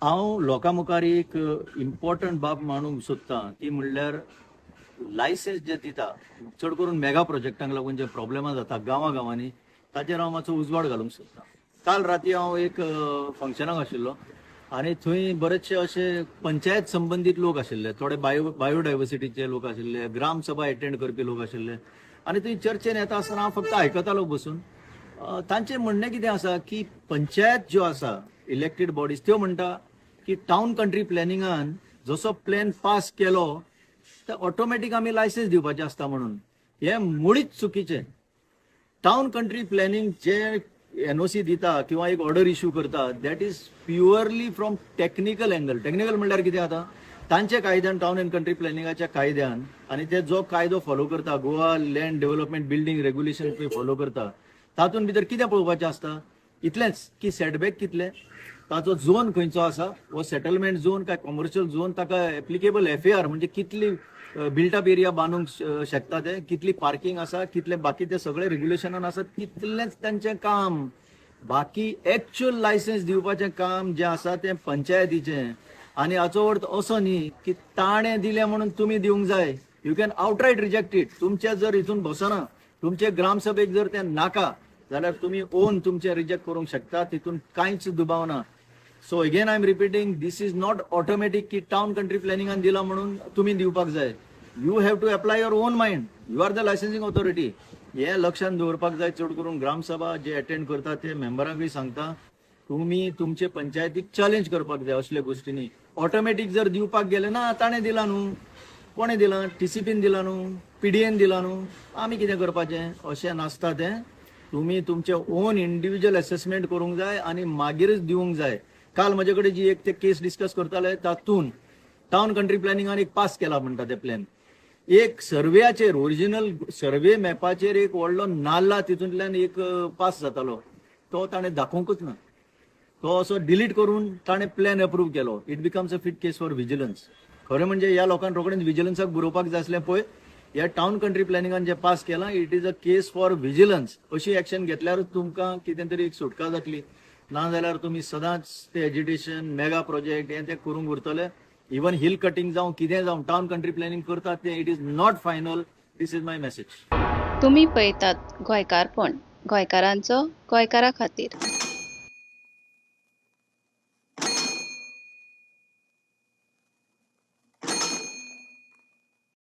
हांव लोकां मुखार एक इम्पॉर्टंट बाब मांडूंक सोदतां, ती म्हणल्यार लायसन्स जे दिता, चड करून मेगा प्रोजेक्टांक लागून जे प्रॉब्लेमां जाता गांवां गांवांनी, ताचेर हांव मातसो उजवाड घालूंक सोदतां. काल राती हांव एक फंक्शनाक आशिल्लो आनी थंय बरेचशे अशे पंचायत संबंदीत लोक आशिल्ले, थोडे बायोडायवर्सिटीचे लोक आशिल्ले, ग्राम सभा एटेंड करपी लोक आशिल्ले आनी थंय चर्चेन येता आसतना हांव फक्त आयकतालो बसून. तांचें म्हणणें कितें आसा की पंचायत ज्यो आसा, इलेक्टेड बॉडीज, त्यो म्हणटा की टावन कंट्री प्लॅनिंगान जसो प्लॅन पास केलो तर ऑटोमॅटीक आमी लायसन्स दिवपाचें आसता म्हणून. हें मुळीच चुकीचें. टावन कंट्री प्लॅनिंग जे एनओसी दिता किंवा एक ऑर्डर इश्यू करता, that is purely from technical angle. Technical म्हणल्यार कितें आतां तांच्या कायद्यान, टावन अँड कंट्री प्लॅनिंगाच्या कायद्यान, आनी ते जो कायदो फॉलो करता, Goa Land Development Building Regulation follow करता, तातूंत भितर कितें पळोवपाचें आसता? इतलेंच की सेटबॅक कितले, ताचो झोन खंयचो आसा, हो सेटलमेंट झोन काय कॉमर्शियल झोन, ताका एप्लिकेबल एफएआर म्हणजे कितली बिल्टअप एरिया बांदूंक शकता ते, कितली पार्किंग आसा, कितले बाकी ते सगळे रेग्युलेशनान आसा, तितलेंच तांचें काम. बाकी एक्च्युअल लायसन्स दिवपाचें काम जें आसा तें पंचायतीचें. आनी हाचो अर्थ असो न्ही की ताणें दिलें म्हणून तुमी दिवंक जाय. You can outright reject it. तुमचें जर हितून बसना, तुमचे ग्रामसभेक जर तें नाका जाल्यार तुमी ओन तुमचें रिजेक्ट करूंक शकता, तितून कांयच दुबाव ना. So again I am repeating, this is not automatic की टावन कंट्री प्लॅनिंगान दिला म्हणून तुमी दिवपाक जाय. You have to apply your own mind. You are the licensing authority. हे लक्षात दवरपाक जाय. चड करून ग्रामसभा जे अटेंड करता ते मेंबरांकूय सांगता, तुमी तुमचे पंचायतीक चॅलेंज करपाक जाय असल्या गोष्टींनी. ऑटोमॅटीक जर दिवपाक गेले ना, ताणें दिला न्हू, कोणें दिलां, टीसीपीन दिला न्हू, पीडीएन दिला न्हू, आमी कितें करपाचें, अशें नासता तें. तुमी तुमचे ओन इंडिव्हिज्युअल असेसमेंट करूंक जाय आनी मागीरच दिवंक जाय. काल म्हजे कडेन जी एक ते केस डिस्कस करताले, तातूंत टावन कंट्री प्लॅनिंगान एक पास केला म्हणटा ते प्लॅन, एक सर्वेयाचेर, ओरिजिनल सर्वे मॅपाचेर एक व्हडलो नाल्ला तितूंतल्यान एक पास जातालो, तो ताणें दाखोवंकूच ना. तो असो डिलीट करून ताणें प्लॅन अप्रूव्ह केलो. It becomes a fit case for vigilance. खरें म्हणजे ह्या लोकांक रोखडेंच विजिलन्साक बरोवपाक जाय आसलें, पळय, ह्या टावन कंट्री प्लॅनिंगान जे पास केलां, it is a case for vigilance. अशी एक्शन घेतल्यारूच तुमकां कितें तरी एक सुटका जातली. ना जाल्यार तुमी सदांच ते एजिटेशन, मेगा प्रोजेक्ट हें तें करूंक उरतले. इवन हिल कटिंग जावं, कितें जावं, टावन कंट्री प्लॅनिंग करतात तें, it is not final. This is my message. तुम्ही पळयतात गोंयकारपण, गोंयकारांचो गोंयकारा खातीर.